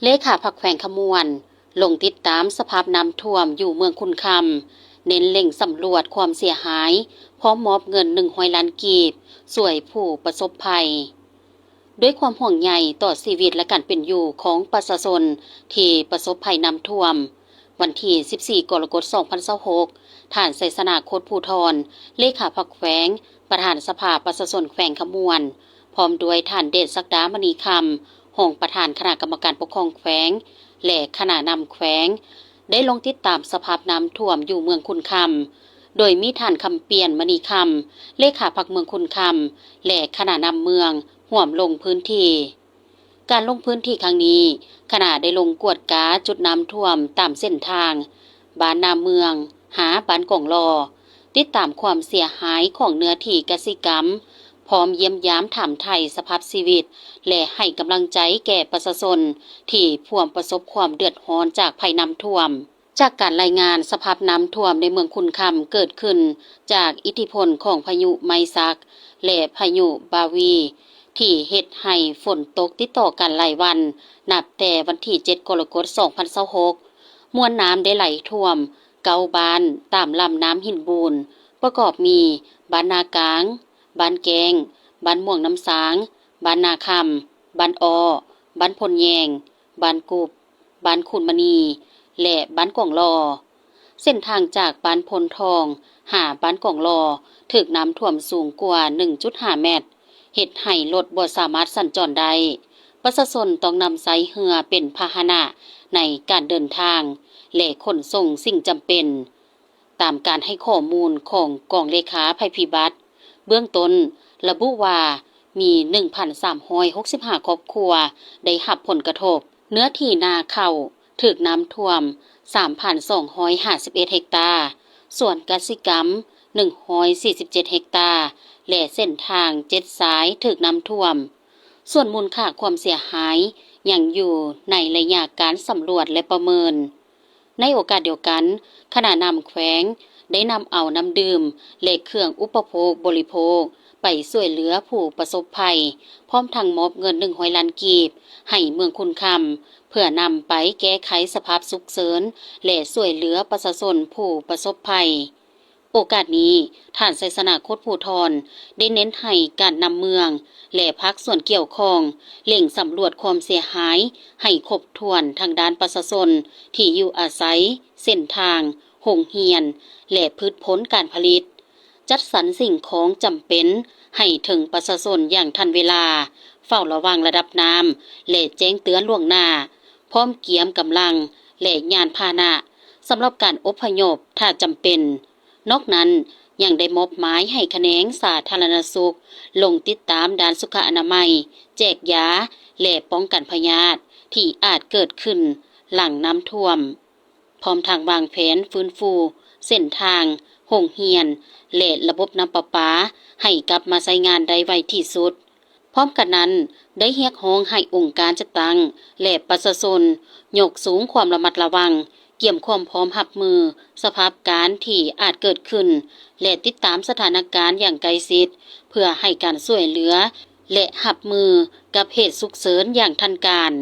ເລຂາພັກແຂວງຄຳມ່ວນ ລົງຕິດຕາມສະພາບນ້ຳຖ້ວມຢູ່ເມືອງຄຸນຄຳ, ເນັ້ນເລັ່ງສຳຫຼວດຄວາມເສຍຫາຍ, ພ້ອມມອບເງິນໜຶ່ງຮ້ອຍລ້ານກີບ ຊ່ວຍຜູ້ປະສົບໄພ. ດ້ວຍຄວາມຫ່ວງໃຍຕໍ່ຊີວິດ ແລະ ການເປັນຢູ່ຂອງປະຊາຊົນທີ່ປະສົບໄພນ້ຳຖ້ວມ, ວັນທີສິບສີ່ ກໍລະກົດ ສອງພັນຊາວຫົກ, ທ່ານ ໄຊຊະນາ ໂຄດພູທອນ, ເລຂາພັກແຂວງ, ປະທານສະພາປະຊາຊົນແຂວງຄຳມ່ວນ, ພ້ອມດ້ວຍທ່ານ ເດດສັກດາ ມະນີຄຳ, ຮອງປະທານຄະນະກຳມະການປົກຄອງແຂວງ ແລະ ຄະນະນຳແຂວງ ໄດ້ລົງຕິດຕາມສະພາບນ້ຳຖ້ວມຢູ່ເມືອງຄຸນຄຳ, ໂດຍມີທ່ານ ຄຳປ່ຽນ ມະນີຄຳ, ເລຂາພັກເມືອງຄຸນຄຳ ແລະ ຄະນະນຳເມືອງ ຮ່ວມລົງພື້ນທີ່. ການລົງພື້ນທີ່ຄັ້ງນີ້, ຄະນະໄດ້ລົງກວດກາຈຸດນ້ຳຖ້ວມຕາມເສັ້ນທາງ ບ້ານນາເມືອງ ຫາບ້ານກອງລໍ, ຕິດຕາມຄວາມເສຍຫາຍຂອງເນື້ອທີ່ກະສິກຳ, ພ້ອມຢ້ຽມຢາມຖາມໄຖ່ສະພາບຊີວິດ ແລະ ໃຫ້ກຳລັງໃຈແກ່ປະຊາຊົນທີ່ພວມປະສົບຄວາມເດືອດຮ້ອນຈາກໄພນ້ຳຖ້ວມ. ຈາກການລາຍງານສະພາບນ້ຳຖ້ວມໃນເມືອງຄຸນຄຳ ເກີດຂຶ້ນຈາກອິດທິພົນຂອງພາຍຸໄມສັກ ແລະ ພາຍຸບາວີ ທີ່ເຮັດໃຫ້ຝົນຕົກຕິດຕໍ່ກັນຫຼາຍວັນ ນັບແຕ່ວັນທີເຈັດ ກໍລະກົດ ສອງພັນຊາວຫົກ, ມວນນ້ຳໄດ້ໄຫຼຖ້ວມເກົ້າບ້ານຕາມລຳນ້ຳຫີນບູນ, ປະກອບມີ ບ້ານນາກາງ, ບ້ານແກ້ງ, ບ້ານມ່ວງນ້ຳຊາງ, ບ້ານນາຄຳ, ບ້ານອ້ອ, ບ້ານໂພນແຍງ, ບ້ານກຸບ, ບ້ານຄູນມະນີ ແລະ ບ້ານກອງລໍ. ເສັ້ນທາງຈາກບ້ານໂພນທອງຫາບ້ານກອງລໍ ຖືກນ້ຳຖ້ວມສູງກວ່າໜຶ່ງຈຸດຫ້າແມັດ, ເຮັດໃຫ້ລົດບໍ່ສາມາດສັນຈອນໄດ້. ປະຊາຊົນຕ້ອງນຳໃຊ້ເຮືອເປັນພາຫະນະໃນການເດີນທາງ ແລະ ຂົນສົ່ງສິ່ງຈຳເປັນ. ຕາມການໃຫ້ຂໍ້ມູນຂອງກອງເລຂາໄພພິບັດ, ເບື້ອງຕົ້ນລະບຸວ່າມີໜຶ່ງພັນສາມຮ້ອຍຫົກສິບຫ້າຄອບຄົວໄດ້ຮັບຜົນກະທົບ. ເນື້ອທີ່ນາເຂົ້າຖືກນ້ຳຖ້ວມສາມພັນສອງຮ້ອຍຫ້າສິບເອັດເຮັກຕາ, ສວນກະສິກຳໜຶ່ງຮ້ອຍສີ່ສິບເຈັດເຮັກຕາ ແລະ ເສັ້ນທາງເຈັດສາຍຖືກນ້ຳຖ້ວມ. ສ່ວນມູນຄ່າຄວາມເສຍຫາຍຍັງຢູ່ໃນໄລຍະການສຳຫຼວດ ແລະ ປະເມີນ. ໃນໂອກາດດຽວກັນ, ຄະນະນຳແຂວງໄດ້ນຳເອົານ້ຳດື່ມ ແລະ ເຄື່ອງອຸປະໂພກບໍລິໂພກໄປຊ່ວຍເຫຼືອຜູ້ປະສົບໄພ, ພ້ອມທັງມອບເງິນໜຶ່ງຮ້ອຍລ້ານກີບໃຫ້ເມືອງຄຸນຄຳ ເພື່ອນຳໄປແກ້ໄຂສະພາບສຸກເສີນ ແລະ ຊ່ວຍເຫຼືອປະຊາຊົນຜູ້ປະສົບໄພ. ໂອກາດນີ້, ທ່ານ ໄຊຊະນະ ໂຄດພູທອນ ໄດ້ເນັ້ນໃຫ້ການນຳເມືອງ ແລະ ພາກສ່ວນກ່ຽວຂ້ອງ ເລັ່ງສຳຫຼວດຄວາມເສຍຫາຍໃຫ້ຄົບຖ້ວນທາງດ້ານປະຊາຊົນທີ່ຢູ່ອາໄສ, ເສັ້ນທາງ, ໂຮງຮຽນ ແລະ ພືດຜົນການຜະລິດ, ຈັດສັນສິ່ງຂອງຈຳເປັນໃຫ້ເຖິງປະຊາຊົນຢ່າງທັນເວລາ, ເຝົ້າລະວັງລະດັບນ້ຳ ແລະ ແຈ້ງເຕືອນລ່ວງໜ້າ, ພ້ອມກຽມກຳລັງ ແລະ ຍານພາຫະນະ ສຳລັບການອົບພະຍົບຖ້າຈຳເປັນ. ນອກນັ້ນ, ຍັງໄດ້ມອບໝາຍໃຫ້ຂະແໜງສາທາລະນະສຸກລົງຕິດຕາມດ້ານສຸຂະອະນາໄມ, ແຈກຢາ ແລະ ປ້ອງກັນພະຍາດທີ່ອາດເກີດຂຶ້ນຫຼັງນ້ຳຖ້ວມ, ພ້ອມທັງວາງແຜນຟື້ນຟູເສັ້ນທາງ, ໂຮງຮຽນ ແລະ ລະບົບນ້ຳປະປາໃຫ້ກັບມາໃຊ້ງານໄດ້ໄວທີ່ສຸດ. ພ້ອມກັນນັ້ນ, ໄດ້ຮຽກຮ້ອງໃຫ້ອົງການຈັດຕັ້ງ ແລະ ປະຊາຊົນ ຍົກສູງຄວາມລະມັດລະວັງ, ກຽມຄວາມພ້ອມຮັບມືສະພາບການທີ່ອາດເກີດຂຶ້ນ ແລະ ຕິດຕາມສະຖານະການຢ່າງໃກ້ຊິດ ເພື່ອໃຫ້ການຊ່ວຍເຫຼືອ ແລະ ຮັບມືກັບເຫດສຸກເສີນຢ່າງທັນການ.